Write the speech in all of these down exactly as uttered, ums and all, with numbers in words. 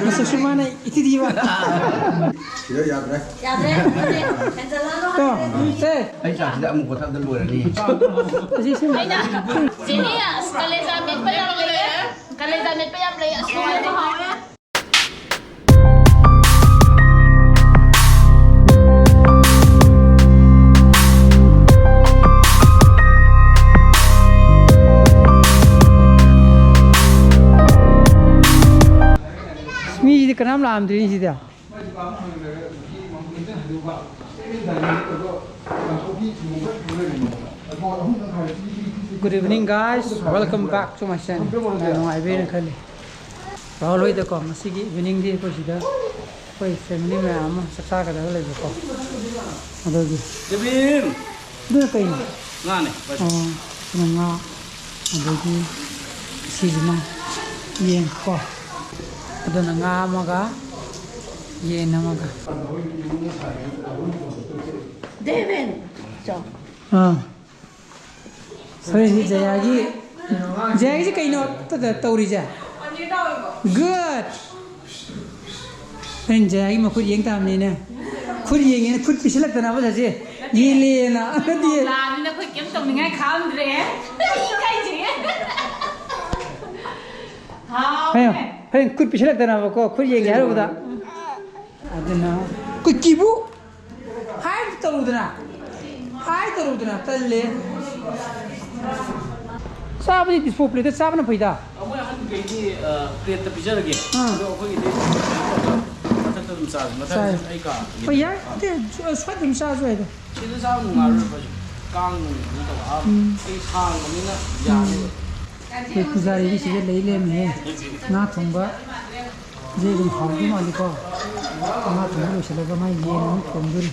ꯃꯁꯛꯁꯨ ꯃꯥꯅ ꯏꯊꯤ ꯊꯤꯕ꯫ ꯁꯤꯗ ꯌꯥꯗ꯭ꯔꯦ꯫ ꯌꯥꯗ꯭ꯔꯦ꯫ ꯀꯦꯟꯁꯦꯜ ꯇꯣ, ꯁꯦ꯫ ꯑꯩ ꯆꯥꯛꯁꯤꯗ ꯑꯃꯨꯛ ꯀꯣꯊꯕꯗ ꯂꯣꯏꯔꯅꯤ꯫ ꯑꯁꯤ ꯁꯤ꯫ ꯑꯩꯅ ꯆꯦꯅꯤ, ꯑꯁ, ꯀꯂꯦꯖꯥ ꯃꯦꯠꯄ ꯌꯥꯝ ꯂꯩꯌꯦ꯫ ꯀꯂꯦꯖꯥ ꯃꯦꯠꯄ ꯌꯥꯝ ꯂꯩ꯫ ꯑꯁ, ꯍꯥꯎꯋꯦ꯫ ꯃꯤꯁꯤꯗꯤ ꯀꯅꯥꯝ ꯂꯥꯛꯑꯝꯗ꯭ꯔꯤꯅꯦ ꯁꯤꯗ꯫ Good evening, guys. Welcome back to my channel. ꯌꯥꯝ ꯅꯨꯡꯉꯥꯏꯕꯤꯔꯦꯅ ꯈꯜꯂꯤ꯫ ꯔꯥꯍꯨꯜ ꯍꯣꯏꯗꯀꯣ, ꯉꯁꯤꯒꯤ evening ꯗꯤ ꯑꯩꯈꯣꯏ ꯁꯤꯗ ꯑꯩꯈꯣꯏ family ꯃꯌꯥꯝ ꯑꯃ ꯆꯥꯛ ꯆꯥꯒꯗꯕ ꯂꯩꯕꯀꯣ꯫ ꯑꯗꯨꯒꯤ꯫ ꯗꯦꯕꯤꯟ! ꯑꯗꯨꯅ ꯀꯩꯅꯣ? ꯉꯥꯅꯦ, ꯚꯥꯏ꯫ ꯑꯣ, ꯑꯗꯨꯅ ꯉꯥ, ꯑꯗꯒꯤ ꯁꯤꯁꯤꯅ ꯌꯦꯟ ꯀꯣ꯫ ꯑꯗꯨꯅ ꯉꯥ ꯑꯃꯒ ꯌꯦꯟ ꯑꯃꯒ꯫ ꯗꯦꯕꯤꯟ! ꯆꯥꯎ꯫ ꯑꯥ꯫ ꯍꯣꯔꯦꯟꯗꯤ ꯖꯌꯥꯒꯤ, ꯖꯌꯥꯒꯤꯁꯦ ꯀꯩꯅꯣ ꯇ-, ꯇ-, ꯇꯧꯔꯤꯁꯦ? Good! ꯍꯣꯔꯦꯟ ꯖꯌꯥꯒꯤ ꯃꯈꯨꯠ ꯌꯦꯡ ꯇꯥꯕꯅꯤꯅꯦ꯫ ꯈꯨꯠ ꯌꯦꯡꯉꯦꯅ ꯈꯨꯠ ꯄꯤꯁꯤꯜꯂꯛꯇꯅꯕ ꯁꯥꯁꯦ꯫ ꯌꯦꯜꯂꯦꯅ꯫ ꯅꯠꯇꯦ꯫ ꯂꯥꯛꯑꯕꯅꯤꯅ ꯑꯩꯈꯣꯏ ꯀꯩꯝ ꯇꯧꯅꯤꯡꯉꯥꯏ ꯈꯪꯗ꯭ꯔꯦ꯫ ꯏꯀꯥꯏꯖꯩꯌꯦ꯫ ꯍꯥꯎ꯫ ꯍꯌꯦꯡ, ꯍꯌꯦꯡ ꯈꯨꯠ ꯄꯤꯁꯤꯜꯂꯛꯇꯅꯕꯀꯣ, ꯈꯨꯠ ꯌꯦꯡꯒꯦ ꯍꯥꯏꯔꯨꯕꯗ꯫ ꯑꯗꯨꯅ ꯀꯨꯀꯤꯕꯨ ꯍꯥꯏ ꯇꯧꯔꯨꯗꯅ, ꯍꯥꯏ ꯇꯧꯔꯨꯗꯅ, ꯇꯜꯂꯦ꯫ ꯆꯥꯕꯗꯤ disposal plate ꯇ ꯆꯥꯕꯅ ꯐꯩꯗ꯫ ꯑꯩꯈꯣꯏ ꯑꯍꯟꯈꯩꯗꯤ, ꯑ, plate ꯇ ꯄꯤꯖꯔꯒꯦ꯫ ꯑꯥ꯫ ꯑꯗꯣ ꯑꯩꯈꯣꯏꯒꯤꯗꯤ ꯃꯊꯛꯇ ꯑꯗꯨꯝ ꯆꯥꯁꯦ꯫ ꯆꯥꯏ꯫ ꯃꯊꯛꯇ ꯑꯩ ꯀꯥ꯫ ꯍꯣꯏ, ꯌꯥꯏ꯫ ꯑꯗꯨ ꯁ꯭ꯋꯥꯏꯗ ꯑꯗꯨꯝ ꯆꯥꯁꯨ ꯌꯥꯏꯗ꯫ ꯁꯤꯗ ꯆꯥꯕ ꯅꯨꯡꯉꯥꯏꯔꯣꯏ ꯑꯩꯈꯣꯏꯁꯨ꯫ ꯀꯥꯡ ꯅꯨꯡ ꯀꯩꯅꯣ ꯇꯧꯕ꯫ ꯑꯥ, ꯎꯝ꯫ ꯑꯩ ꯁꯥꯡꯕꯅꯤꯅ ꯌꯥꯅꯤꯕ꯫ ꯑꯩꯈꯣꯏ ꯄꯨꯖꯥꯔꯤꯒꯤ ꯁꯤꯗ ꯂꯩ ꯂꯩꯔꯝꯃꯦꯍꯦ꯫ ꯉꯥ ꯊꯣꯡꯕ꯫ ꯁꯤ ꯑꯗꯨꯝ ꯍꯥꯎꯗꯧ ꯃꯥꯜꯂꯤꯀꯣ꯫ ꯉꯥ ꯊꯣꯡꯕ ꯂꯣꯏꯁꯤꯜꯂꯒ ꯃꯥꯏ ꯌꯦꯟ ꯑꯃꯨꯛ ꯊꯣꯡꯗꯣꯔꯤ꯫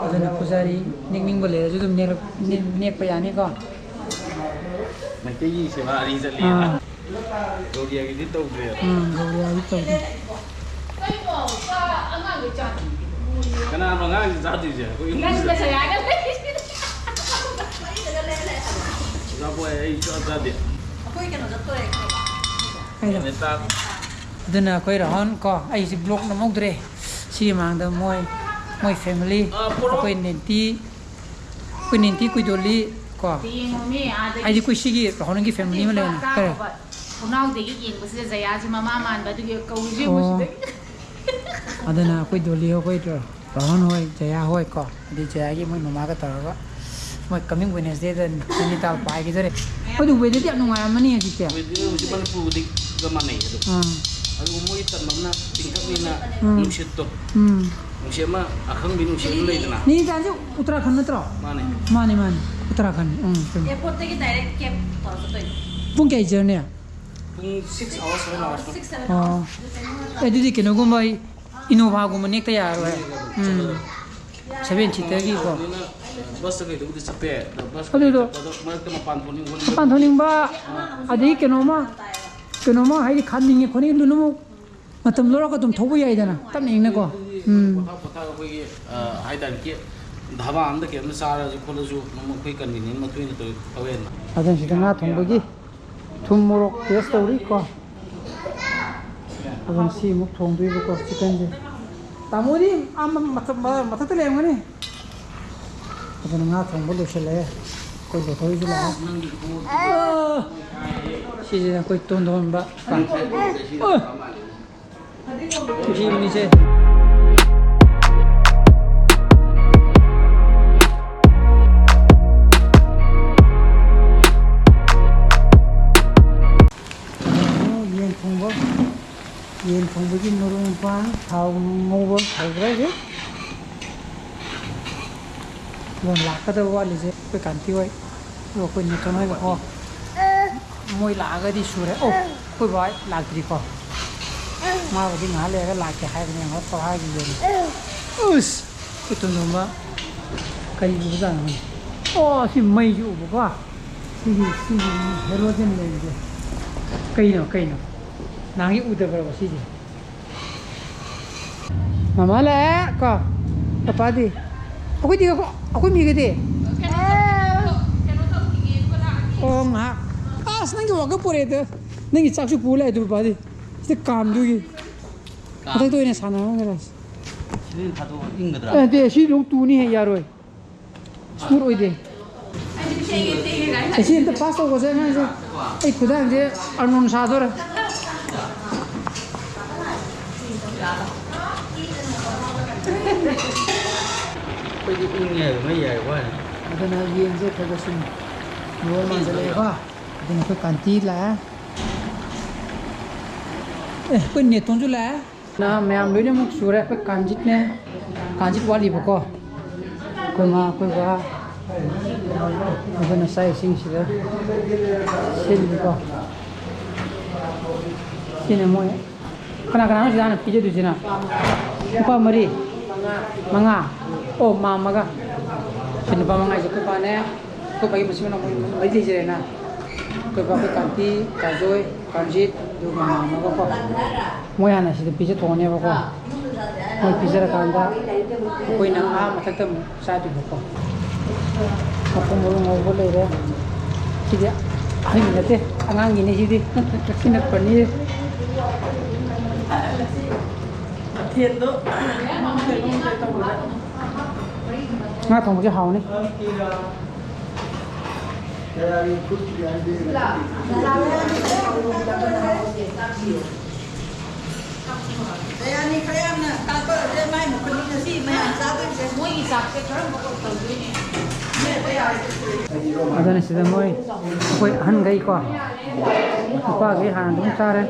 ꯑꯗꯨꯅ ꯄꯨꯖꯥꯔꯤ ꯅꯦꯛꯅꯤꯡꯕ ꯂꯩꯔꯁꯨ ꯑꯗꯨꯝ ꯅꯦꯛꯂꯛ-, ꯅꯦꯛ-, ꯅꯦꯛꯄ ꯌꯥꯅꯤꯀꯣ꯫ ꯃꯩꯇꯩꯒꯤ ꯁꯦꯕꯥ ꯑꯅꯤ ꯆꯠꯂꯤ꯫ ꯑꯥ꯫ ꯒꯧꯔꯤꯌꯥꯒꯤꯗꯤ ꯇꯧꯗ꯭ꯔꯦ꯫ ꯎꯝ, ꯒꯧꯔꯤꯌꯥꯒꯤ ꯇꯧꯗ꯭ꯔꯦ꯫ ꯀꯅꯥꯅꯣ ꯑꯉꯥꯡꯁꯤ ꯆꯥꯗꯣꯏꯁꯦ? ꯑꯩꯈꯣꯏ ꯏꯃꯨꯡꯁꯤꯗ꯫ ꯅꯪ ꯃꯁꯛ ꯌꯥꯒꯗ꯭ꯔꯦ꯫ ꯑꯆꯥꯄꯣꯠ ꯑꯩ ꯁꯨꯡꯆꯥ ꯆꯥꯗꯦ꯫ ꯑꯩꯈꯣꯏ ꯀꯩꯅꯣ ꯆꯠꯇꯣꯔꯦ꯫ ꯀꯩꯅꯣ? ꯀꯦꯅꯦꯇꯥ꯫ ꯑꯗꯨꯅ ꯑꯩꯈꯣꯏ ꯔꯥꯍꯨꯜ ꯀꯣ, ꯑꯩ ꯍꯧꯖꯤꯛ ꯕ꯭ꯂꯣꯛ ꯅꯝꯍꯧꯗ꯭ꯔꯦ꯫ ꯁꯤꯒꯤ ꯃꯃꯥꯡꯗ ꯃꯣꯏ, ꯃꯣꯏ ꯐꯦꯃꯤꯂꯤ, ꯑꯩꯈꯣꯏ ꯅꯦꯟꯇꯤ, ꯑꯩꯈꯣꯏ ꯅꯦꯟꯇꯤ, ꯀꯨꯏꯗꯣꯜꯂꯤ ꯀꯣ, ꯍꯥꯏꯗꯤ ꯑꯩꯈꯣꯏ ꯁꯤꯒꯤ ꯔꯥꯍꯨꯜꯒꯤ ꯐꯦꯃꯤꯂꯤ ꯑꯃ ꯂꯩꯔꯦꯅ꯫ ꯀꯔꯤ? ꯊꯣꯡꯅꯥꯎꯗꯒꯤ ꯌꯦꯡꯕꯁꯤꯗ ꯖꯌꯥꯁꯦ ꯃꯃꯥ ꯃꯥꯟꯕ, ꯑꯗꯨꯒꯤ ꯀꯧꯔꯤꯁꯦ ꯌꯦꯡꯉꯣ ꯑꯣ꯫ ꯁꯤꯗꯒꯤ꯫ ꯑꯗꯨꯅ ꯑꯩꯈꯣꯏ ꯗꯣꯂꯤ, ꯑꯩꯈꯣꯏ ꯔꯥꯍꯨꯜ ꯍꯣꯏ, ꯖꯌꯥ ꯍꯣꯏ ꯀꯣ, ꯑꯗꯩ ꯖꯌꯥꯒꯤ ꯃꯣꯏ ꯃꯃꯥꯒ ꯇꯧꯔꯒ ꯃꯣꯏ coming Wednesdayꯗ ꯅꯦꯅꯤꯇꯥꯜ ꯄꯥꯏꯈꯤꯗꯣꯔꯦ꯫ ꯑꯗꯨ weatherꯗꯤ ꯌꯥꯝ ꯅꯨꯡꯉꯥꯏꯔꯝꯃꯅꯤ ꯍꯧꯖꯤꯛꯇꯤ꯫ Weather ꯍꯧꯖꯤꯛ ꯃꯅꯤꯄꯨꯔꯒ ꯃꯥꯟꯅꯩ ꯑꯗꯨꯝ꯫ ꯑꯥ꯫ ꯑꯗꯨꯒ ꯃꯣꯏꯒꯤ ꯇꯝꯕ ꯑꯃꯅ ꯆꯤꯡꯊꯛꯅꯤꯅ ꯎꯝ꯫ ꯅꯨꯡꯁꯤꯠꯇꯣ꯫ ꯎꯝ꯫ ꯅꯨꯡꯁꯤꯠ ꯑꯃ ꯑꯈꯪꯕꯤ ꯅꯨꯡꯁꯤꯠ ꯑꯃ ꯂꯩꯗꯅ꯫ ꯅꯦꯅꯤꯇꯥꯜꯁꯦ ꯎꯠꯇꯔꯥꯈꯟ ꯅꯠꯇ꯭ꯔꯣ? ꯃꯥꯅꯦ꯫ ꯃꯥꯅꯦ, ꯃꯥꯅꯦ꯫ ꯎꯠꯇꯔꯥꯈꯟ꯫ ꯎꯝ, ꯆꯨꯝꯃꯤ꯫ Airportꯇꯒꯤ direct cab ꯇꯧꯔ ꯆꯠꯇꯣꯏꯅꯦ꯫ ꯄꯨꯡ ꯀꯌꯥ journey? ꯄꯨꯡ six hours, seven hours꯫ Six, seven ꯑꯣ꯫ Hours꯫ ꯑꯗꯨꯗꯤ ꯀꯩꯅꯣꯒꯨꯝꯕ ꯑꯩ Innovaꯒꯨꯝꯕ ꯅꯦꯛꯇ ꯌꯥꯔꯔꯣꯏ꯫ ꯎꯝ꯫ Seven seaterꯒꯤꯀꯣ꯫ ꯕꯁꯇ ꯀꯩꯗꯕꯨꯗꯤ ꯆꯠꯄ ꯌꯥꯏ꯫ ꯑꯗꯣ ꯕꯁ ꯑꯗꯨꯗꯣ ꯆꯠꯄꯗꯣ ꯃꯔꯛꯇ ꯃꯄꯥꯟ ꯊꯣꯛꯅꯤꯡ ꯈꯣꯠꯅꯤꯡ ꯃꯄꯥꯟ ꯊꯣꯛꯅꯤꯡꯕ, ꯑꯗꯩ ꯀꯩꯅꯣꯝꯃ, ꯀꯩꯅꯣꯝꯃ ꯍꯥꯏꯗꯤ ꯈꯟꯅꯤꯡꯉꯦ ꯈꯣꯠꯅꯤꯡꯉꯦ ꯑꯗꯨꯅ ꯑꯃꯨꯛ ꯃꯇꯝ ꯂꯧꯔꯒ ꯑꯗꯨꯝ ꯊꯧꯕ ꯌꯥꯏꯗꯅ, ꯇꯞꯅ ꯏꯪꯅꯀꯣ꯫ ꯎꯝ꯫ ꯄꯣꯊꯥ ꯄꯣꯊꯥ ꯑꯩꯈꯣꯏꯒꯤ, ꯑ, ꯍꯥꯏ ꯇꯥꯔꯦ, ꯀꯦ-, ꯙꯥꯕꯥ ꯑꯝꯗ ꯀꯩꯅꯣꯝ ꯆꯥꯔꯁꯨ ꯈꯣꯠꯂꯁꯨ ꯑꯗꯨꯝ ꯑꯩꯈꯣꯏ convenient ꯃꯇꯨꯡ ꯏꯟꯅ ꯇꯧ-, ꯇꯧ ꯌꯥꯏꯗꯅ꯫ ꯑꯗꯨꯅ ꯁꯤꯗ ꯉꯥ ꯊꯣꯡꯕꯒꯤ ꯊꯨꯝ ꯃꯣꯔꯣꯛ test ꯇꯧꯔꯤꯀꯣ꯫ ꯑꯗꯨꯅ ꯁꯤ ꯑꯃꯨꯛ ꯊꯣꯡꯗꯣꯏꯕꯀꯣ, chickenꯁꯦ꯫ ꯇꯥꯃꯣꯗꯤ ꯑꯥ ꯃ-, ꯃꯊꯛ-, ꯃ-, ꯃꯊꯛꯇ ꯂꯩꯔꯝꯒꯅꯤ꯫ ꯑꯗꯨꯅ ꯉꯥ ꯊꯣꯡꯕ ꯂꯣꯏꯁꯤꯜꯂꯛꯑꯦ꯫ ꯑꯩꯈꯣꯏ ꯂꯣꯊꯣꯏꯁꯨ ꯂꯥꯛꯑꯦ꯫ ꯑꯥ! ꯁꯤꯁꯤꯅ ꯑꯩꯈꯣꯏ ꯇꯣꯟꯗꯣꯟꯕ꯫ ꯑꯥ! ꯅꯨꯡꯁꯤꯕꯅꯤꯁꯦ꯫ ꯌꯦꯟ ꯊꯣꯡꯕ, ꯌꯦꯟ ꯊꯣꯡꯕꯒꯤ ꯃꯔꯣꯏ ꯃꯄꯥꯡ, ꯊꯥꯎ ꯅꯨꯡ ꯉꯧꯕ ꯍꯧꯈ꯭ꯔꯦ ꯍꯧꯖꯤꯛ꯫ ꯑꯗꯣ ꯂꯥꯛꯀꯗꯕ ꯋꯥꯠꯂꯤꯁꯦ ꯑꯩꯈꯣꯏ ꯀꯥꯟꯇꯤ ꯍꯣꯏ, ꯑꯗꯨꯒ ꯑꯩꯈꯣꯏ ꯅꯦꯇꯣꯟ ꯍꯣꯏꯒ ꯀꯣ꯫ ꯃꯣꯏ ꯂꯥꯛꯑꯒꯗꯤ ꯁꯨꯔꯦ꯫ ꯑꯣ, ꯑꯩꯈꯣꯏ ꯕꯥ ꯂꯥꯛꯇ꯭ꯔꯤꯀꯣ꯫ ꯃꯥꯕꯨꯗꯤ ꯉꯥꯏꯍꯥꯛ ꯂꯩꯔꯒ ꯂꯥꯛꯀꯦ ꯍꯥꯏꯕꯅꯦ, ꯉꯥꯏꯍꯥꯛ ꯄꯣꯊꯥꯈꯤꯒꯦꯅ꯫ ꯎꯁ! ꯑꯩꯈꯣꯏ ꯇꯣꯟꯗꯣꯟꯕ ꯀꯔꯤ ꯎꯕꯖꯥꯠꯅꯣ ꯈꯪꯗꯦ꯫ ꯑꯣ, ꯁꯤ ꯃꯩꯁꯨ ꯎꯕꯀꯣ꯫ ꯁꯤꯒꯤ, ꯁꯤꯒꯤ ꯍꯦꯂꯣꯖꯦꯟ ꯂꯩꯕꯁꯦ ꯀꯩꯅꯣ, ꯀꯩꯅꯣ? ꯅꯍꯥꯟꯒꯩ ꯎꯗꯕ꯭ꯔꯕ ꯁꯤꯁꯦ? ꯃꯃꯥ ꯂꯥꯛꯑꯦ ꯀꯣ? ꯄꯄꯥꯗꯤ? ꯑꯩꯈꯣꯏꯗꯤ, ꯑꯩꯈꯣꯏ ꯃꯤꯒꯗꯤ? ꯑꯣ, ꯉꯥꯏꯍꯥꯛ꯫ ꯑꯁ, ꯅꯪꯒꯤ ꯋꯥꯀꯔ ꯄꯨꯔꯛꯑꯦꯗ꯫ ꯅꯪꯒꯤ ꯆꯥꯛꯁꯨ ꯄꯨ ꯂꯥꯛꯑꯦ ꯑꯗꯨ ꯄꯄꯥꯗꯤ꯫ ꯁꯤꯗ ꯀꯥꯝꯗꯣꯏꯒꯤ꯫ ꯃꯊꯛꯇ ꯑꯣꯏꯅ ꯁꯥꯟꯅꯔꯝꯒꯦꯔ꯫ ꯁꯤꯗꯤ ꯊꯥꯗꯣꯛꯑ ꯏꯪꯒꯗ꯭ꯔꯥ? ꯑꯦ, ꯅꯠꯇꯦ, ꯁꯤ ꯂꯣꯡ ꯇꯨꯅꯤ ꯍꯦ, ꯌꯥꯔꯣꯏ꯫ ꯁ꯭ꯃꯨꯠ ꯑꯣꯏꯗꯦ꯫ ꯑꯁꯤ ꯑꯝꯇ ꯄꯥꯁ ꯇꯧꯈꯣꯁꯦ ꯑꯉꯥꯡꯁꯦ꯫ ꯑꯩ ꯈꯨꯗꯥꯡꯁꯦ ꯑꯔꯅꯣꯟ ꯁꯥꯗꯣꯔꯦ꯫ ꯑꯩꯈꯣꯏꯗꯤ ꯏꯪꯉꯦ ꯍꯥꯏꯕ ꯃꯩ ꯌꯥꯏꯕ ꯋꯥꯅꯤ꯫ ꯑꯗꯨꯅ ꯌꯦꯟꯁꯦ ꯈꯔ ꯈꯔ ꯁꯨꯝ ꯃꯑꯣꯡ ꯃꯥꯟꯁꯤꯜꯂꯛꯑꯦꯀꯣ꯫ ꯑꯗꯨꯅ ꯑꯩꯈꯣꯏ ꯀꯥꯟꯇꯤ ꯂꯥꯛꯑꯦ꯫ ꯑꯦ, ꯑꯩꯈꯣꯏ ꯅꯦꯇꯣꯟꯁꯨ ꯂꯥꯛꯑꯦ꯫ ꯅ ꯃꯌꯥꯝ ꯂꯣꯏꯅꯃꯛ ꯁꯨꯔꯦ꯫ ꯑꯩꯈꯣꯏ ꯀꯥꯟꯖꯤꯠꯅꯦ, ꯀꯥꯟꯖꯤꯠ ꯋꯥꯠꯂꯤꯕꯀꯣ꯫ ꯑꯩꯈꯣꯏ ꯃꯥ, ꯑꯩꯈꯣꯏ ꯕꯥ, ꯑꯗꯨꯅ ꯆꯥꯛ ꯏꯁꯤꯡꯁꯤꯗ ꯁꯤꯜꯂꯤꯀꯣ꯫ ꯁꯤꯅ ꯃꯣꯏ ꯀꯅꯥ ꯀꯅꯥꯅꯣ ꯁꯤꯗ ꯍꯥꯟꯅ ꯄꯤꯖꯗꯣꯏꯁꯤꯅ? ꯂꯨꯄꯥ ꯃꯔꯤ? ꯃꯉꯥ? ꯑꯣ, ꯃꯥꯝꯃꯒ꯫ ꯁꯤ ꯂꯨꯄꯥ ꯃꯉꯥꯁꯦ ꯑꯩꯈꯣꯏ ꯕꯥꯅꯦ, ꯑꯩꯈꯣꯏ ꯕꯥꯒꯤ ꯃꯆꯤꯟ ꯃꯅꯥꯎ ꯃꯣꯏ ꯃꯔꯤ ꯂꯩꯖꯔꯦꯅ꯫ ꯑꯩꯈꯣꯏ ꯕꯥ, ꯑꯩꯈꯣꯏ ꯀꯥꯟꯇꯤ, ꯀꯥꯖꯣꯏ, ꯀꯥꯟꯖꯤꯠ, ꯑꯗꯨꯒ ꯃꯥꯝꯃꯒꯀꯣ꯫ ꯃꯣꯏ ꯍꯥꯟꯅ ꯁꯤꯗ ꯄꯤꯖꯊꯣꯛꯑꯅꯦꯕꯀꯣ꯫ ꯃꯣꯏ ꯄꯤꯖꯔꯀꯥꯟꯗ ꯑꯩꯈꯣꯏꯅ ꯑꯥ ꯃꯊꯛꯇ ꯑꯃꯨꯛ ꯆꯥꯗꯣꯏꯕꯀꯣ꯫ ꯃꯄꯨꯝ ꯃꯔꯨ ꯉꯧꯕ ꯂꯩꯔꯦ꯫ ꯁꯤꯗꯤ ꯑꯍꯟꯒꯤ ꯅꯠꯇꯦ, ꯑꯉꯥꯡꯒꯤꯅꯤ ꯁꯤꯗꯤ꯫ ꯁꯤꯅ ꯄꯅꯤꯔ꯫ ꯃꯊꯦꯜꯗꯣ ꯉꯥ ꯊꯣꯡꯕꯁꯦ ꯍꯥꯎꯅꯤ꯫ ꯀꯌꯥꯅꯤ ꯈꯔ ꯌꯥꯝꯅ ꯀꯥꯞꯄꯛꯑꯗꯤ ꯃꯥꯏ ꯃꯈꯨꯠꯅꯤ ꯉꯁꯤ ꯃꯌꯥꯝ ꯆꯥꯗꯣꯏꯁꯦ꯫ ꯃꯣꯏꯒꯤ ꯆꯥꯛꯁꯦ ꯀꯔꯝꯕ ꯇꯧꯗꯣꯏꯅꯦ? ꯑꯗꯨꯅ ꯁꯤꯗ ꯃꯣꯏ ꯑꯩꯈꯣꯏ ꯑꯍꯟꯈꯩꯀꯣ, ꯅꯨꯄꯥꯈꯩ ꯍꯥꯟꯅ ꯑꯗꯨꯝ ꯆꯥꯔꯦ꯫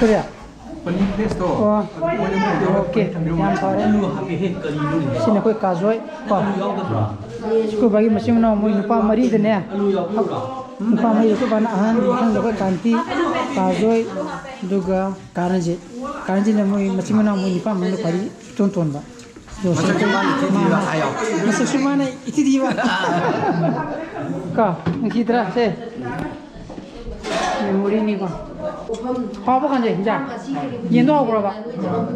ꯀꯔꯤ? ꯄꯅꯤꯔ ꯄꯦꯁꯇꯣ꯫ ꯑꯣ꯫ ꯑꯗꯨ ꯃꯣꯏꯅ ꯃꯣꯏꯗ ꯑꯣꯀꯦ꯫ ꯊꯝꯕꯤꯔꯝꯃꯣ꯫ ꯌꯥꯝ ꯐꯔꯦ꯫ ꯑꯂꯨ ꯍꯥꯞꯄꯦꯍꯦ, ꯀꯔꯤꯅꯣꯅꯦ? ꯁꯤꯅ ꯑꯩꯈꯣꯏ ꯀꯥꯖꯣꯏ ꯀꯣ꯫ ꯑꯂꯨ ꯌꯥꯎꯗꯕ꯭ꯔꯣ? ꯑꯩꯈꯣꯏ ꯕꯥꯒꯤ ꯃꯆꯤꯟ ꯃꯅꯥꯎ ꯃꯣꯏ ꯅꯨꯄꯥ ꯃꯔꯤꯗꯅꯦ꯫ ꯑꯂꯨ ꯌꯥꯎꯕꯤꯕ꯭ꯔꯣ? ꯅꯨꯄꯥ ꯃꯔꯤ, ꯑꯩꯈꯣꯏ ꯕꯥꯅ ꯑꯍꯟ, ꯃꯊꯪꯗ ꯑꯩꯈꯣꯏ ꯀꯥꯟꯇꯤ, ꯀꯥꯖꯣꯏ, ꯑꯗꯨꯒ ꯀꯥꯔꯟꯖꯤꯠ꯫ ꯀꯥꯔꯟꯖꯤꯠꯅ ꯃꯣꯏ ꯃꯆꯤꯟ ꯃꯅꯥꯎ ꯃꯣꯏ ꯅꯤꯄꯥꯟ ꯃꯅꯨꯡꯗ ꯈ꯭ꯋꯥꯏꯗꯒꯤ ꯏꯇꯣꯟ ꯇꯣꯟꯕ꯫ ꯃꯁꯛꯁꯨ ꯃꯥꯅ ꯏꯊꯤ ꯊꯤꯕ ꯍꯥꯏꯌꯣ꯫ ꯃꯁꯛꯁꯨ ꯃꯥꯅ ꯏꯊꯤ ꯊꯤꯕ꯫ ꯀꯣ, ꯅꯨꯡꯁꯤꯗ꯭ꯔꯥ ꯁꯦ? ꯃꯦꯃꯣꯔꯤꯅꯤꯀꯣ꯫ ꯍꯥꯎꯕ ꯀꯥꯟꯗ ꯍꯤꯟꯖꯥꯡ꯫ ꯌꯦꯟꯗꯣ ꯍꯥꯎꯕ꯭ꯔꯕ?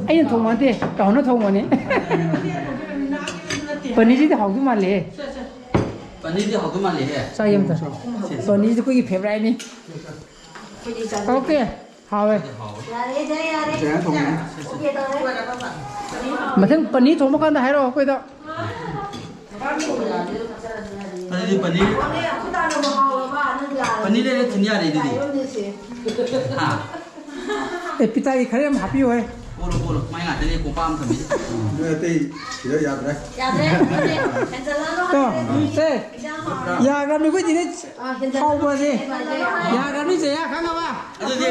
ꯑꯩꯅ ꯊꯣꯡꯕ ꯅꯠꯇꯦ, ꯇꯥꯍꯣꯅ ꯊꯣꯡꯕꯅꯤ꯫ ꯄꯅꯤꯔꯁꯤꯗꯤ ꯍꯥꯎꯗꯧ ꯃꯥꯜꯂꯦꯍꯦ꯫ ꯄꯅꯤꯔꯗꯤ ꯍꯥꯎꯗꯧ ꯃꯥꯜꯂꯦꯍꯦ꯫ ꯆꯥ ꯌꯦꯡ ꯑꯝꯇ꯫ ꯄꯅꯤꯔꯁꯤꯗꯤ ꯑꯩꯈꯣꯏꯒꯤ favouriteꯅꯤ꯫ ꯑꯣꯀꯦ꯫ ꯍꯥꯎꯋꯦ꯫ ꯌꯥꯔꯦ, ꯌꯥꯔꯦ, ꯌꯥꯔꯦ꯫ ꯖꯌꯥ ꯊꯣꯡꯉꯦ꯫ ꯑꯣꯀꯦ ꯇꯧꯔꯦ꯫ ꯃꯊꯪ ꯄꯅꯤꯔ ꯊꯣꯡꯕ ꯀꯥꯟꯗ ꯍꯥꯏꯔꯛꯑꯣ ꯑꯩꯈꯣꯏꯗ꯫ ꯑꯗꯨꯗꯤ ꯄꯅꯤꯔ, ꯄꯅꯤꯔ ꯂꯩꯔ ꯊꯤꯟ ꯌꯥꯔꯦ ꯑꯗꯨꯗꯤ꯫ ꯍꯥ? ꯑꯦ, ꯄꯤꯇꯥꯒꯤ ꯈꯔ ꯌꯥꯝ ꯍꯥꯞꯄꯤꯌꯨ ꯍꯦ꯫ ꯄꯣꯔꯣ, ꯄꯣꯔꯣ꯫ ꯃꯥꯏ ꯉꯥꯛꯇꯅꯦ ꯀꯣꯝꯄꯥꯛ ꯑꯃ ꯊꯝꯃꯤꯁꯦ꯫ ꯅꯣꯏ ꯑꯇꯩ ꯁꯤꯗ ꯌꯥꯗ꯭ꯔꯦ꯫ ꯌꯥꯗ꯭ꯔꯦ, ꯌꯥꯗ꯭ꯔꯦ꯫ ꯍꯦꯟꯖꯜꯂꯅꯨ꯫ ꯇꯣ, ꯁꯦ꯫ ꯌꯥꯈ꯭ꯔꯕꯅꯤ ꯑꯩꯈꯣꯏꯗꯤꯅꯦ꯫ ꯍꯥꯎꯕꯁꯦ꯫ ꯌꯥꯈ꯭ꯔꯕꯅꯤ ꯆꯦ, ꯌꯥ ꯈꯪꯉꯕ? ꯑꯗꯨꯗꯤ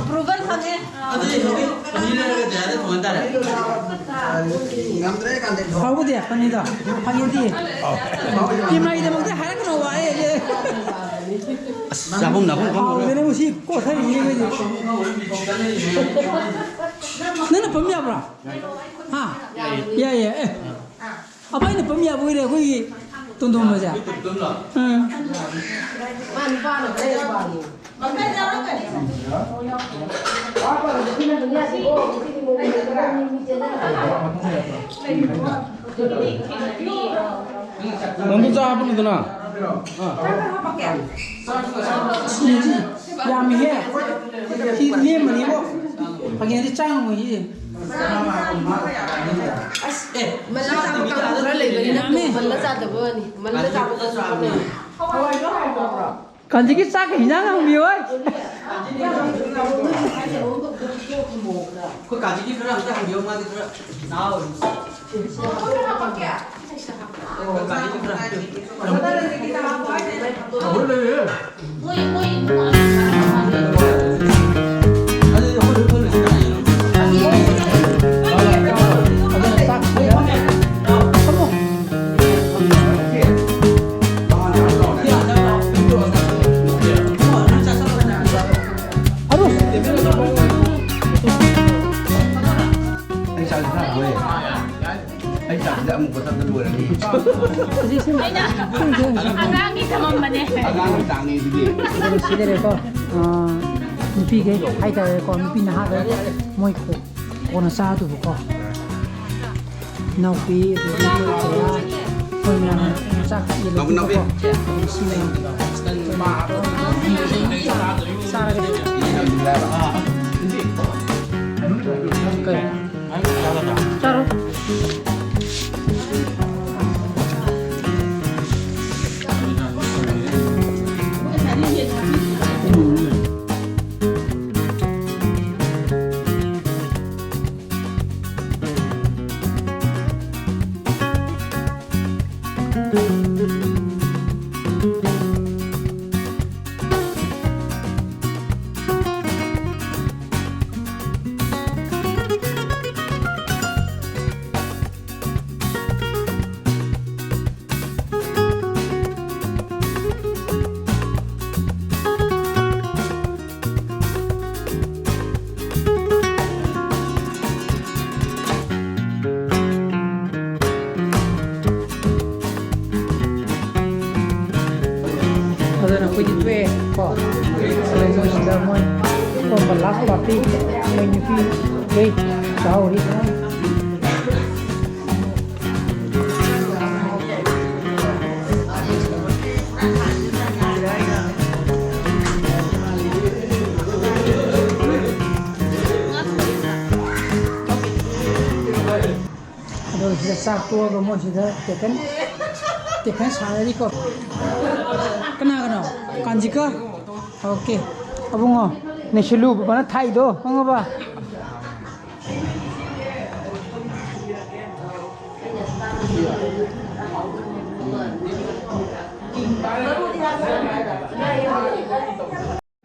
approval ꯐꯪꯉꯦ꯫ ꯑꯗꯨꯗꯤ ꯍꯧꯖꯤꯛ ꯄꯅꯤꯔ ꯂꯩꯔꯒ ꯖꯌꯥꯗ ꯊꯣꯡꯍꯟ ꯇꯥꯔꯦ꯫ ꯉꯝꯗ꯭ꯔꯦ ꯀꯥꯟꯗ꯫ ꯍꯥꯎꯕꯗꯤ ꯄꯅꯤꯔꯗꯣ ꯐꯪꯉꯦꯗꯤ꯫ ꯏꯃꯥꯒꯤꯗꯃꯛꯇ ꯍꯥꯏꯔꯛꯀꯅꯣ ꯋꯥꯍꯩ ꯑꯁꯦ꯫ ꯑꯁ, ꯆꯥꯐꯝ ꯅꯥꯐꯝ ꯈꯪꯗ꯭ꯔꯦ꯫ ꯍꯥꯎꯗꯅ ꯃꯁꯤ ꯀꯣꯊꯔꯤꯁꯤꯅꯦ ꯑꯩꯈꯣꯏꯗꯤ꯫ ꯅꯪꯅ ꯄꯝ ꯌꯥꯕ꯭ꯔꯥ? ꯍꯥ? ꯌꯥꯏꯌꯦ꯫ ꯑꯦ꯫ ꯑꯕꯥꯏꯅ ꯄꯝ ꯌꯥꯕ ꯑꯣꯏꯔꯦ ꯑꯩꯈꯣꯏꯒꯤ ꯇꯣꯟꯗꯣꯟꯕꯁꯦ꯫ ꯎꯝ꯫ ꯅꯪꯁꯨ ꯆꯥ ꯍꯥꯞꯄꯅꯤꯗꯅ꯫ ꯑꯥ꯫ ꯌꯥꯝꯃꯤꯍꯦ꯫ ꯁꯤ ꯂꯦꯝꯃꯅꯤꯕꯣ꯫ ꯐꯥꯒꯤꯅꯗꯤ ꯆꯥ ꯉꯝꯃꯣꯏ ꯁꯤꯁꯦ꯫ ꯑꯁ, ꯑꯦ, ꯃꯜꯂ ꯆꯥꯕ ꯀꯥꯡꯕꯨ ꯈꯔ ꯂꯩꯕꯅꯤꯅ ꯌꯥꯝꯃꯦ꯫ ꯃꯜꯂ ꯆꯥꯗꯕ ꯋꯥꯅꯤ꯫ ꯃꯜꯂ ꯆꯥꯕ ꯀꯥꯡꯕꯨ ꯈꯔ ꯂꯩ꯫ ꯀꯥꯟꯆꯤꯒꯤ ꯆꯥꯛꯀ ꯍꯤꯟꯖꯥꯡ ꯍꯪꯕꯤꯌꯣ꯫ ꯑꯩꯈꯣꯏ ꯀꯥꯟꯆꯤꯒꯤ ꯈꯔ ꯑꯝꯇ ꯍꯪꯕꯤꯌꯣ, ꯃꯥꯗꯤ ꯈꯔ ꯅꯍꯥ ꯑꯣꯏꯔꯤ꯫ ꯑꯩ ꯆꯥꯛꯁꯤ ꯈꯔ ꯍꯥꯞꯄꯣꯏ꯫ ꯑꯩ ꯆꯥꯛꯁꯤꯗ ꯑꯃꯨꯛ ꯄꯣꯊꯥꯕꯗ ꯂꯣꯏꯔꯅꯤ꯫ ꯑꯩꯅ ꯑꯉꯥꯡꯒꯤ ꯊꯝꯃꯝꯕꯅꯦ꯫ ꯑꯉꯥꯡꯒꯤ ꯆꯥꯛꯅꯤ ꯑꯗꯨꯗꯤ꯫ ꯁꯤ ꯂꯩꯔꯦꯀꯣ꯫ ꯑꯥ, ꯅꯨꯄꯤꯈꯩ ꯍꯥꯏꯇꯥꯔꯦꯀꯣ, ꯅꯨꯄꯤ ꯅꯍꯥꯈꯩ ꯃꯣꯏ ꯀꯣ-, ꯀꯣꯟꯅ ꯆꯥꯗꯧꯕꯀꯣ꯫ ꯏꯅꯥꯎꯄꯤ, ꯑꯗꯒꯤ ꯃꯣꯏ ꯀꯌꯥ, ꯑꯩꯈꯣꯏ ꯃꯌꯥꯝ ꯆꯥꯛ ꯏꯜꯂꯛꯄꯀꯣ꯫ ꯁꯤꯅ ꯆꯥꯔꯒꯗꯤ꯫ ꯀꯩ? ꯆꯥꯔꯣ꯫ ꯑꯗꯨꯅ ꯑꯩꯈꯣꯏꯗꯤ ꯊꯣꯛꯑꯦ ꯀꯣ꯫ ꯑꯗꯣ ꯃꯣꯏꯁꯤꯗ ꯃꯣꯏ ꯑꯇꯣꯞꯄ last party, ꯃꯣꯏ ꯅꯨꯄꯤ ꯈꯩ ꯆꯥꯍꯧꯔꯤ꯫ ꯑꯗꯣ ꯁꯤꯗ ꯆꯥꯛ ꯇꯣꯛꯑꯒ ꯃꯣꯏ ꯁꯤꯗ ꯇꯦꯀꯟ, ꯇꯦꯀꯟ ꯁꯥꯟꯅꯔꯤꯀꯣ꯫ ꯀꯅꯥ ꯀꯅꯥ? ꯀꯥꯟꯖꯤꯀꯥ? ꯑꯣꯀꯦ꯫ ꯑꯕꯨꯡꯉꯣ, ꯅꯩꯁꯤꯜꯂꯨ, ꯕꯕꯥꯅ ꯊꯥꯛꯏꯗꯣ, ꯈꯪꯉꯕ?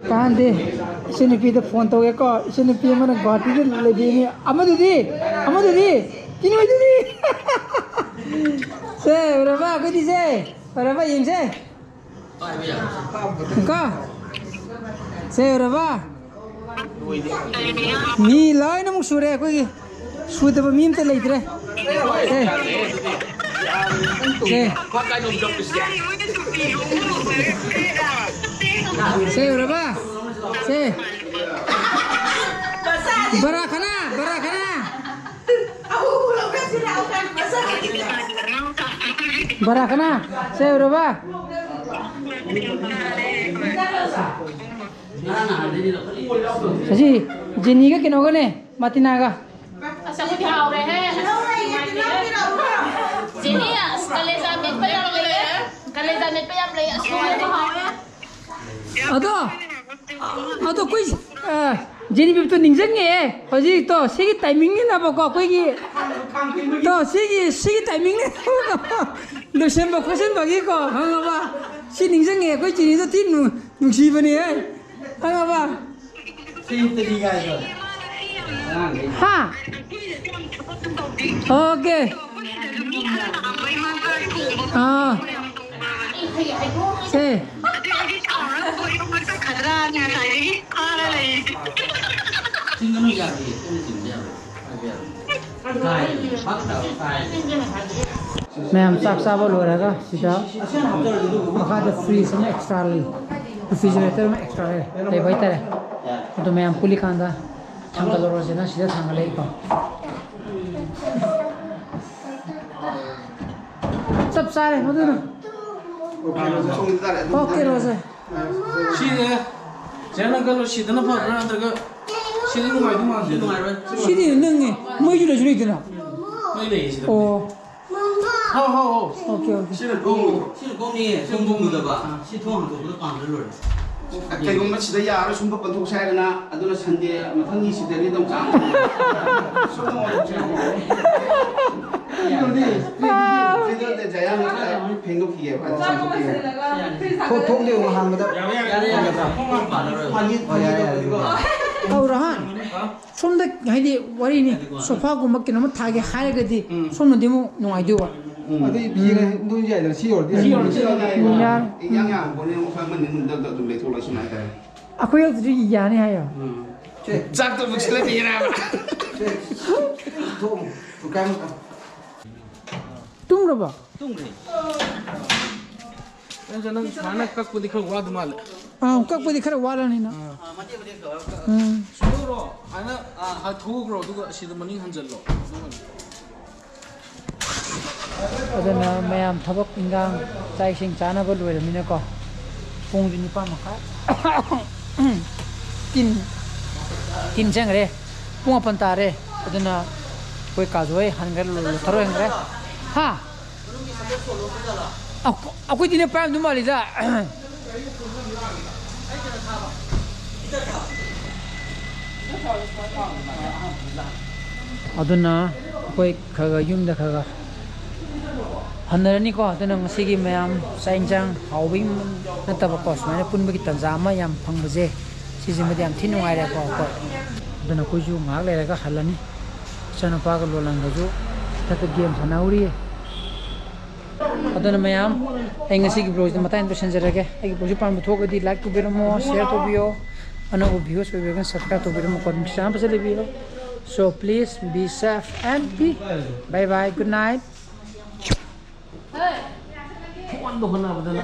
ꯀꯥꯟꯗꯦ꯫ ꯏꯆꯟꯅꯨꯄꯤꯗ phone ꯇꯧꯒꯦꯀꯣ꯫ ꯏꯆꯟꯅꯨꯄꯤ ꯑꯃꯅ ꯒꯨꯋꯥꯍꯥꯇꯤꯗ ꯂꯩꯕꯤꯅꯤ꯫ ꯑꯃꯗꯨꯗꯤ? ꯑꯃꯗꯨꯗꯤ? ꯀꯤꯅꯣꯏꯗꯨꯗꯤ? ꯁꯦ, ꯎꯔꯕ? ꯑꯩꯈꯣꯏꯗꯤ ꯁꯦ꯫ ꯎꯔꯕ? ꯌꯦꯡꯁꯦ꯫ ꯀꯣ? ꯁꯦ, ꯎꯔꯕ? ꯃꯤ ꯂꯣꯏꯅꯃꯛ ꯁꯨꯔꯦ ꯑꯩꯈꯣꯏꯒꯤ꯫ ꯁꯨꯗꯕ ꯃꯤ ꯑꯝꯇ ꯂꯩꯇ꯭ꯔꯦ꯫ ꯁꯦ꯫ ꯁꯦ꯫ ꯁꯦ, ꯎꯔꯕ? ꯁꯦ꯫ ꯕꯔꯥ ꯈꯅꯥ, ꯕꯔꯥ ꯈꯅꯥ꯫ ꯕꯔꯥ ꯀꯅꯥ? ꯁꯦ ꯎꯔꯕ? ꯑꯁꯤ ꯖꯦꯅꯤꯒ ꯀꯩꯅꯣꯒꯅꯦ, ꯃꯥꯇꯤꯅꯥꯒ꯫ ꯑꯁ, ꯑꯩꯈꯣꯏꯗꯤ ꯍꯥꯎꯔꯦꯍꯦ꯫ ꯖꯦꯅꯤ, ꯑꯁ, ꯀꯂꯦꯖꯥ ꯃꯦꯠꯄ ꯌꯥꯝ ꯂꯩꯌꯦ꯫ ꯀꯂꯦꯖꯥ ꯃꯦꯠꯄ ꯌꯥꯝ ꯂꯩ꯫ ꯑꯁ, ꯍꯥꯎꯔꯦ꯫ ꯑꯗꯣ, ꯑꯗꯣ ꯑꯩꯈꯣꯏ, ꯑ, ꯖꯦꯅꯤꯕꯤꯞꯇꯣ ꯅꯤꯡꯁꯤꯡꯉꯛꯑꯦ꯫ ꯍꯧꯖꯤꯛꯇꯣ ꯁꯤꯒꯤ ꯇꯥꯏꯃꯤꯡꯅꯤꯅꯕꯀꯣ ꯑꯩꯈꯣꯏꯒꯤ, ꯇꯣ ꯁꯤꯒꯤ, ꯁꯤꯒꯤ ꯇꯥꯏꯃꯤꯡꯅꯤ꯫ ꯂꯣꯏꯁꯤꯟꯕ ꯈꯣꯠꯆꯤꯟꯕꯒꯤꯀꯣ, ꯈꯪꯉꯕ? ꯁꯤ ꯅꯤꯡꯁꯤꯡꯉꯛꯑꯦ꯫ ꯑꯩꯈꯣꯏ ꯖꯦꯅꯤꯗꯣ ꯊꯤ ꯅꯨꯡ-, ꯅꯨꯡꯁꯤꯕꯅꯦꯍꯦ꯫ ꯈꯪꯉꯕ? ꯁꯤ ꯇꯗꯤ ꯀꯥꯏꯗꯣ? ꯑꯉꯥꯡꯈꯩ꯫ ꯍꯥ? ꯑꯣꯀꯦ꯫ ꯑꯥ꯫ ꯁꯦ꯫ ꯆꯤꯡꯒꯅꯨ ꯌꯥꯔꯣꯏꯌꯦ, ꯀꯟꯅ ꯆꯤꯡꯕ ꯌꯥꯔꯣꯏ꯫ ꯃꯌꯥꯝ ꯆꯥꯛ ꯆꯥꯕ ꯂꯣꯏꯔꯒ ꯁꯤꯗ ꯃꯈꯥꯗ ꯐ꯭ꯔꯤꯖ ꯑꯃ ꯑꯦꯛꯁꯇ꯭ꯔꯥ ꯂꯩ, ꯔꯤꯐ꯭ꯔꯤꯖꯔꯦꯇꯔ ꯑꯃ ꯑꯦꯛꯁꯇ꯭ꯔꯥ ꯂꯩ, ꯂꯩꯕ ꯍꯥꯏꯇꯥꯔꯦ꯫ ꯑꯗꯣ ꯃꯌꯥꯝ ꯄꯨꯜꯂꯤꯀꯥꯟꯗ ꯊꯥꯡꯒꯠꯂꯨꯔꯁꯤꯅ ꯁꯤꯗ ꯊꯥꯡꯒꯠꯂꯛꯏꯀꯣ꯫ ꯆꯞ ꯆꯥꯔꯦ ꯃꯗꯨꯅ꯫ ꯑꯣꯀꯦ, ꯔꯣꯖꯦ꯫ ꯁꯤꯁꯦ ꯆꯦ, ꯅꯪ ꯈꯜꯂꯣ, ꯁꯤꯗꯅ ꯐꯕ꯭ꯔꯥ ꯅꯠꯇ꯭ꯔꯒ ꯁꯤꯗ ꯅꯨꯡꯉꯥꯏꯗꯧ ꯃꯥꯟꯗꯦ? ꯁꯤ ꯅꯨꯡꯉꯥꯏꯔꯣꯏ꯫ ꯁꯤꯗꯤ ꯅꯪꯅꯦ, ꯃꯩꯁꯨ ꯂꯩꯁꯨ ꯂꯩꯇꯅ꯫ ꯃꯩ ꯂꯩꯌꯦ ꯁꯤꯗ꯫ ꯑꯣ꯫ ꯍꯥꯎ, ꯍꯥꯎ, ꯍꯥꯎ꯫ Okay, okay. ꯁꯤꯅ ꯀꯣꯝꯃꯣꯏꯗ꯭ꯔꯣ? ꯁꯤꯅ ꯀꯣꯝꯅꯤꯌꯦ꯫ ꯁꯤꯅ ꯀꯣꯝꯃꯣꯏꯗꯕ꯫ ꯑꯥ, ꯁꯤ ꯊꯣꯡ ꯍꯥꯡꯗꯣꯛꯄꯗ ꯄꯥꯟꯗ ꯂꯣꯏꯔꯦ꯫ ꯀꯩꯒꯨꯝꯕ ꯁꯤꯗ ꯌꯥꯔꯣꯏ, ꯁꯨꯝꯕ ꯄꯟꯊꯣꯛꯁꯦ ꯍꯥꯏꯔꯒꯅ, ꯑꯗꯨꯅ ꯁꯟꯗꯦ ꯃꯊꯪꯒꯤ ꯁꯤꯗꯅꯤ ꯑꯗꯨꯝ ꯆꯥ꯫ ꯁꯣꯝꯗ ꯑꯣꯟꯊꯣꯛꯁꯦ꯫ ꯐꯦꯡꯗꯣꯛꯈꯤꯒꯦꯕ, ꯆꯥꯝꯊꯣꯛꯈꯤꯒꯦꯕ꯫ ꯊꯣꯡ-, ꯊꯣꯡꯗꯣ ꯌꯦꯡꯉꯣ ꯍꯥꯡꯕꯗ꯫ ꯌꯥꯔꯦ, ꯌꯥꯔꯦ, ꯌꯥꯔꯦ꯫ ꯊꯣꯡ ꯍꯥꯡ ꯄꯥꯜꯂꯔꯣꯏ꯫ ꯐꯥꯒꯤ, ꯑꯣ, ꯌꯥꯔꯦ, ꯌꯥꯔꯦ, ꯑꯗꯨꯗꯤ꯫ ꯑꯧ, ꯔꯍꯥꯟ꯫ ꯁꯣꯝꯗ ꯍꯥꯏꯗꯤ ꯋꯥꯔꯤꯅꯤ, ꯁꯣꯐꯥꯒꯨꯝꯕ ꯀꯩꯅꯣꯝꯃ ꯊꯥꯒꯦ ꯍꯥꯏꯔꯒꯗꯤ ꯎꯝ꯫ ꯁꯣꯝꯅꯗꯤ ꯑꯃꯨꯛ ꯅꯨꯡꯉꯥꯏꯗꯣꯏꯕ꯫ ꯎꯝ꯫ ꯑꯗꯨ ꯌꯦꯡꯉ ꯑꯗꯨꯝ ꯌꯥꯏꯗꯅ, ꯁꯤ ꯌꯧꯔꯗꯤ ꯁꯤ ꯌꯧꯔꯗꯤ ꯌꯥꯏ꯫ ꯁꯤ ꯌꯧꯔꯗꯤ ꯌꯥꯏ꯫ ꯌꯥꯝ ꯌꯥꯝ ꯄꯣꯠꯅꯤ, ꯑꯃꯨꯛ ꯈꯔ ꯑꯃꯅꯤ ꯑꯗꯨꯝ ꯗꯛ ꯗꯛ ꯑꯗꯨꯝ ꯂꯩꯊꯣꯛ ꯂꯩꯁꯤꯟ ꯍꯥꯏꯇꯥꯔꯦ꯫ ꯑꯩꯈꯣꯏ ꯌꯧꯗ꯭ꯔꯤ ꯌꯥꯅꯤ ꯍꯥꯏꯌꯣ꯫ ꯎꯝ꯫ ꯁꯦ꯫ ꯆꯥꯛꯇꯣ ꯑꯃꯨꯛ ꯁꯤꯜꯂꯛꯀꯦꯔꯕ? ꯁꯦ꯫ ꯊꯣꯛꯑꯣ꯫ ꯊꯨꯒꯥꯏ ꯑꯃꯨꯛꯀ꯫ ꯇꯨꯝꯈ꯭ꯔꯕꯣ? ꯇꯨꯝꯈ꯭ꯔꯦ꯫ ꯅꯪꯁꯦ ꯅꯪ ꯁꯨꯃꯥꯏꯅ ꯀꯛꯄꯗꯤ ꯈꯔ ꯋꯥꯗꯧ ꯃꯥꯜꯂꯦ꯫ ꯑꯥ, ꯀꯛꯄꯗꯤ ꯈꯔ ꯋꯥꯔꯅꯤꯅ꯫ ꯑꯥ꯫ ꯎꯝ꯫ ꯁꯨꯝ ꯇꯧꯔꯣ꯫ ꯍꯥꯏꯅ, ꯑꯥ, ꯊꯣꯛꯈ꯭ꯔꯣ, ꯑꯗꯨꯒ ꯑꯁꯤꯗ ꯃꯅꯤꯡ ꯍꯟꯖꯜꯂꯣ꯫ ꯑꯗꯨꯒꯅꯦ꯫ ꯑꯗꯨꯅ ꯃꯌꯥꯝ ꯊꯕꯛ ꯏꯟꯈꯥꯡ, ꯆꯥꯛ ꯏꯁꯤꯡ ꯆꯥꯅꯕ ꯂꯣꯏꯔꯃꯤꯅꯀꯣ, ꯄꯨꯡꯁꯨ ꯅꯤꯄꯥꯟ ꯃꯈꯥꯏ, ꯇꯤꯟ ꯇꯤꯟ ꯆꯪꯈ꯭ꯔꯦ꯫ ꯄꯨꯡ ꯃꯥꯄꯟ ꯇꯥꯔꯦ꯫ ꯑꯗꯨꯅ ꯑꯩꯈꯣꯏ ꯀꯥꯖꯣꯏ ꯍꯟꯈ꯭ꯔꯦ, ꯂꯣꯊꯔꯣꯏ ꯍꯟꯈ꯭ꯔꯦ꯫ ꯍꯥ? ꯑꯩꯈꯣꯏꯗꯤꯅꯦ ꯄꯥꯏꯔꯝꯗꯧ ꯃꯥꯜꯂꯤꯗ꯫ ꯑꯗꯨꯅ ꯑꯩꯈꯣꯏ ꯈꯔ ꯈꯔ ꯌꯨꯝꯗ ꯈꯔ ꯈꯔ ꯍꯟꯅꯔꯅꯤꯀꯣ꯫ ꯑꯗꯨꯅ ꯉꯁꯤꯒꯤ ꯃꯌꯥꯝ ꯆꯥꯛ ꯏꯟꯁꯥꯡ ꯍꯥꯎꯕꯒꯤ ꯅꯠꯇꯕꯀꯣ, ꯁꯨꯃꯥꯏꯅ ꯄꯨꯟꯕꯒꯤ ꯇꯥꯟꯖꯥ ꯑꯃ ꯌꯥꯝ ꯐꯪꯕꯁꯦ, ꯁꯤꯁꯤꯃꯗꯤ ꯌꯥꯝ ꯊꯤ ꯅꯨꯡꯉꯥꯏꯔꯦꯀꯣ ꯑꯩꯈꯣꯏ꯫ ꯑꯗꯨꯅ ꯑꯩꯈꯣꯏꯁꯨ ꯉꯥꯏꯍꯥꯛ ꯂꯩꯔꯒ ꯍꯜꯂꯅꯤ꯫ ꯏꯆꯥꯅꯨꯄꯥꯒ ꯂꯣꯂꯟꯒꯁꯨ ꯃꯊꯛꯇ ꯒꯦꯝ ꯁꯥꯟꯅꯍꯧꯔꯤ꯫ ꯑꯗꯨꯅ ꯃꯌꯥꯝ, ꯑꯩ ꯉꯁꯤꯒꯤ ꯕ꯭ꯂꯣꯒꯁꯤꯗ ꯃꯇꯥꯡ ꯂꯣꯏꯁꯤꯟꯖꯔꯒꯦ꯫ ꯑꯩꯒꯤ ꯕ꯭ꯂꯣꯒꯁꯤ ꯄꯥꯝꯕ ꯊꯣꯛꯑꯒꯗꯤ ꯂꯥꯏꯛ ꯇꯧꯕꯤꯔꯝꯃꯣ, ꯁꯤꯌꯔ ꯇꯧꯕꯤꯌꯣ, ꯑꯅꯧꯕ ꯚ꯭ꯌꯨꯁ ꯑꯣꯏꯕꯤꯔꯒꯅ ꯁꯕꯁꯀ꯭ꯔꯥꯏꯕ ꯇꯧꯕꯤꯔꯝꯃꯣ, ꯀꯣꯃꯦꯟ ꯁꯦꯛꯁꯟ ꯍꯥꯞꯄꯁꯨ ꯂꯩꯕꯤꯌꯣ꯫ So please be safe and be healthy. Bye bye, good night. ꯐꯣꯟꯗ ꯍꯣꯠꯅꯕꯗꯅ꯫